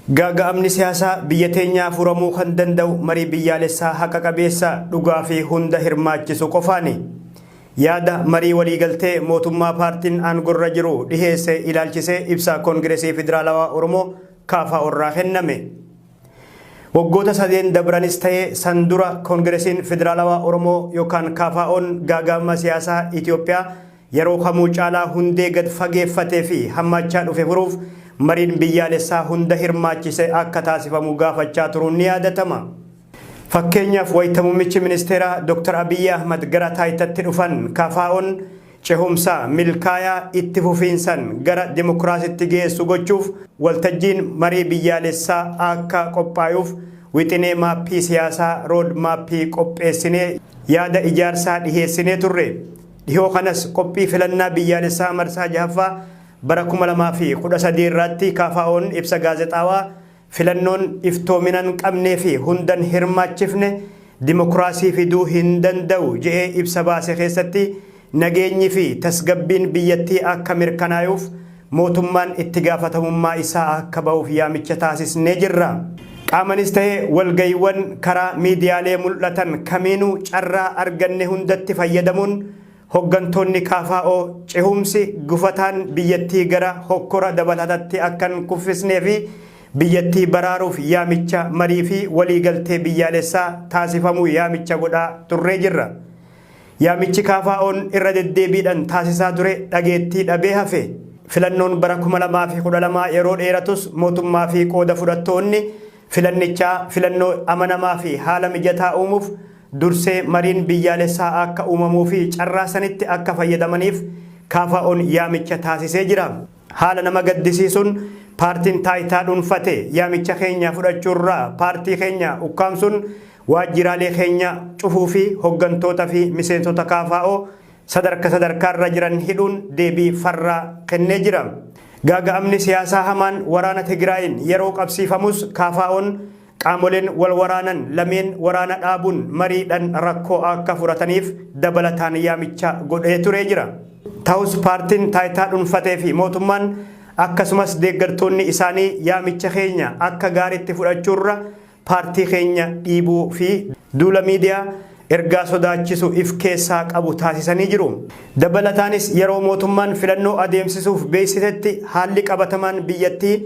Gaaga'amni siyaasaa biyya teenyaa furamuu kan danda'u marii biyyaalessaa haqa qabeessa, dhugaa fi hunda hirmaachisu qofaani. Yaada marii waliigaltee mootummaa paartiin aangorra jiru dhiheesse ilaalchisee ibsa Koongiresii Federaalawaa Oromoo KFO irraa kenname. Waggoota sadeen dabranis ta'ee san dura Koongiresiin Federaalawaa Oromoo yookaan KFOn gaaga'ama siyaasaa Itoophiyaa yeroo kamuu caalaa hundee gad fageeffatee fi hammaachaa dhufe furuuf mariin biyyaalessaa hunda hirmaachise akka taasifamu gaafachaa turuun ni yaadatama. Fakkeenyaaf wayita Muummichi Ministeeraa Dr. Abiyyi Ahmad gara taayitatti dhufan KFOn cehumsa milkaayaa itti fufiinsan gara dimokiraasitti geessu gochuuf waltajjiin marii biyyaalessaa akka qophaayuuf wixinee maappii siyaasaa, road map, qopheessinee yaada ijaarsaa dhiheessinee turre. Dhihoo kanas qophii filannaa biyyaalessaa marsaa jahaffaa bara 2013 irraatti KFOn ibsa gaazexaawaa Filannoon iftoomina hin qabnee fi hunda hin hirmaachifne dimokiraasii fiduu hin danda'u je'ee ibsa baase keessatti nageenyi fi tasgabbiin biyyattii akka mirkanaayuuf mootummaan itti gaafatamummaa isaa akka bahuuf yaamicha taasisnee jirra. Qaamanis ta'e walgayiiwwan karaa miidiyaalee mul'atan kamiinuu carraa arganne hundatti fayyadamuun Hoggantoonni KFO cehumsi gufataan biyyattii gara hokkora dabalatatti akka hin kuffisnee fi biyyattii baraaruuf yaamicha marii fi waliigaltee biyyaalessaa taasifamu yaamicha godhaa turree jirra. Yaamichi KFOn irra deddeebiidhan taasisaa ture dhageettii dhabee hafe. Filannoon bara 2012 yeroo dheeratus mootummaa fi qooda fudhattoonni filannichaa filannoo amanamaa fi haala mijataa uumuuf dursee mariin biyyaalessaa akka uumamuu fi carraa sanitti akka fayyadamaniif KFOn yaamicha taasisee jira. Haala nama gaddisiisuun paartiin taayitaa dhuunfate yaamicha keenya fudhachuurraa paartii keenya ukkaamsuun waajjiraalee keenya cufuu fi hoggantoota fi miseensota KFO sadarka sadarkaarra jiran hidhuun deebii farraa kennee jira. Gaaga'amni siyaasaa hamaan waraana Tigraayiin yeroo qabsiifamus KFOn Qaamoleen wal waraanan lameen waraana dhaabuun mariidhan rakkoo akka furataniif dabalataan yaamicha godhee turee jira. Tahus paartiin taayitaa dhunfatee fi mootummaan akkasumas deeggartoonni isaanii yaamicha keenya akka gaariitti fudhachuurra paartii keenya dhiibuu fi duula miidiyaa ergaa sodaachisu if keessaa qabu taasisanii jiru. Dabalataanis yeroo mootummaan filannoo adeemsisuuf beeksisetti haalli qabatamaan biyyattii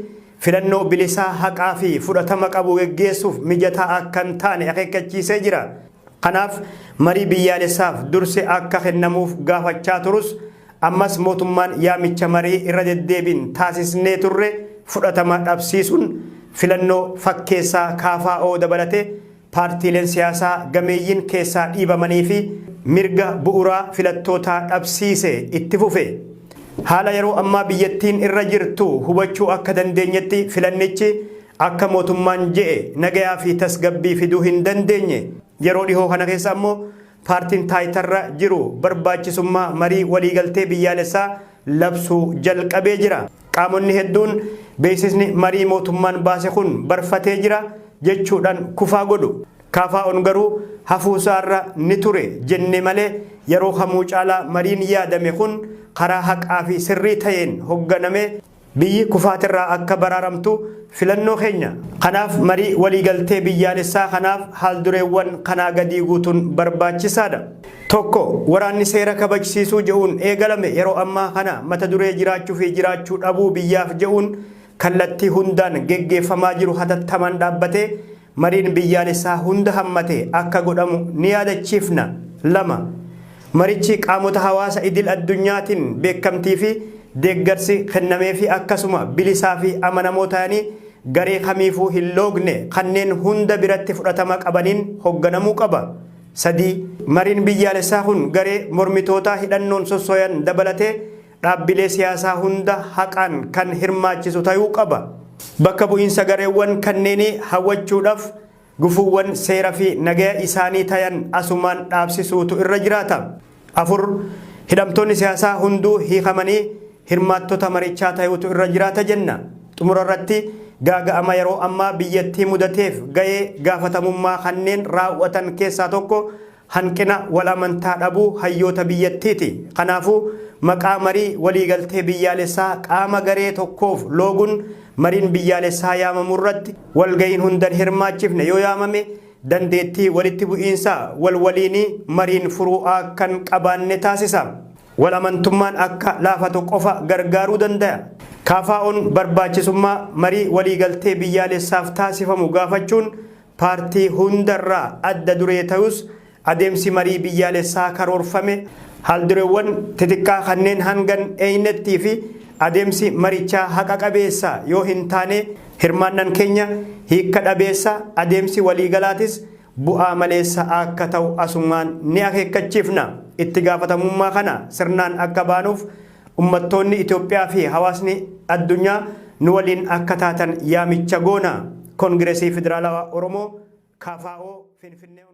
filannoo bilisaa, haqaa fi fudhatama qabu geggeessuuf mijataa akka hin taane akeekkachiisee jira. Kanaaf marii biyyaalessaaf dursi akka kennamuuf gaafachaa turus ammas mootummaan yaamicha marii irra deddeebiin taasisnee turre fudhatama dhabsiisuun filannoo fakkeessaa KFO dabalatee paartiileen siyaasaa gameeyyiin keessaa dhiibamanii fi mirga bu'uraa filattootaa dhabsiise itti fufe. Haala yeroo ammaa biyyattiin irra jirtu hubachuu akka dandeenyetti filannichi akka mootummaan je'e nagayaa fi tasgabbii fiduu hin dandeenye. Yeroo dhihoo kana keessa ammoo paartiin taayitarra jiru barbaachisummaa marii waliigaltee biyyaalessaa labsuu jalqabee jira. Qaamonni hedduun beeksisni marii mootummaan baase kun barfatee jira jechuudhaan kufaa godhu. KFOn garuu hafuusaarra ni ture jenne malee yeroo kamuu caalaa mariin yaadame kun karaa haqaa fi sirrii ta'een hogganamee biyyi kufaatirraa akka baraaramtu filannoo keenya. Kanaaf marii waliigaltee biyyaalessaa kanaaf haaldureewwan kanaa gadii guutuun barbaachisaadha. 1, Waraanni seera kabajsiisuu je'uun eegalame yeroo ammaa kana mata duree jiraachuu fi jiraachuu dhabuu biyyaaf je'uun kallattii hundaan geggeeffamaa jiru hatattamaan dhaabbatee mariin biyyaalessaa hunda hammate akka godhamu ni yaadachiifna. 2, Marichi qaamota hawaasa idil addunyaatiin beekkamtii fi deeggarsi kennameefii akkasuma bilisaa fi amanamoo tayanii garee kamiifuu hin loogne kanneen hunda biratti fudhatama qabaniin hogganamuu qaba. 3, Mariin biyyaalessaa kun garee mormitootaa hidhannoon sossoyan dabalatee dhaabbilee siyaasaa hunda haqaan kan hirmaachisu tayuu qaba. Bakka bu'iinsa gareewwan kanneenii hawwachuudhaf gufuuwwan seera fi nagaya isaanii tayan asumaan dhaabsisuutu irra jiraata. 4, Hidhamtoonni siyaasaa hunduu hiikamanii hirmaattota marichaa tayuutu irra jiraata jenna. Xumura irratti, gaaga'ama yeroo ammaa biyyattii mudateef gayee gaafatamummaa kanneen raaw'atan keessaa tokko hanqina wal amantaa dhabuu hayyoota biyyattiiti. Kanaafuu, maqaa marii waliigaltee biyyaalessaa qaama garee tokkoof loogun Mariin biyyaalessaa yaamamurratti walga'iin hundan hirmaachifne yoo yaamame dandeettii walitti bu'iinsa walwaliinii mariin furuu akkan qabaanne taasisa. Wal amantummaan akka laafatu qofa gargaaruu danda'a. KFO'n barbaachisummaa marii waliigaltee biyyaalessaaf taasifamu gaafachuun paartii hundarraa adda duree ta'us, adeemsi marii biyyaalessaa karoorfame haaldureewwan xixiqqaa kanneen hangan eeynettii fi adeemsi marichaa haqa qabeessa yoo hin taane hirmaannan keenya hiika dhabeessa, adeemsi waliigalaatis bu'aa maleessa akka ta'u asumaan ni akeekkachiifna. Itti gaafatamummaa kana sirnaan akka baanuuf ummattoonni Itoophiyaa fi hawaasni addunyaa nu waliin akka taatan yaamicha goona. Kongiresii Federaalawaa Oromoo, KFO, Finfinnee.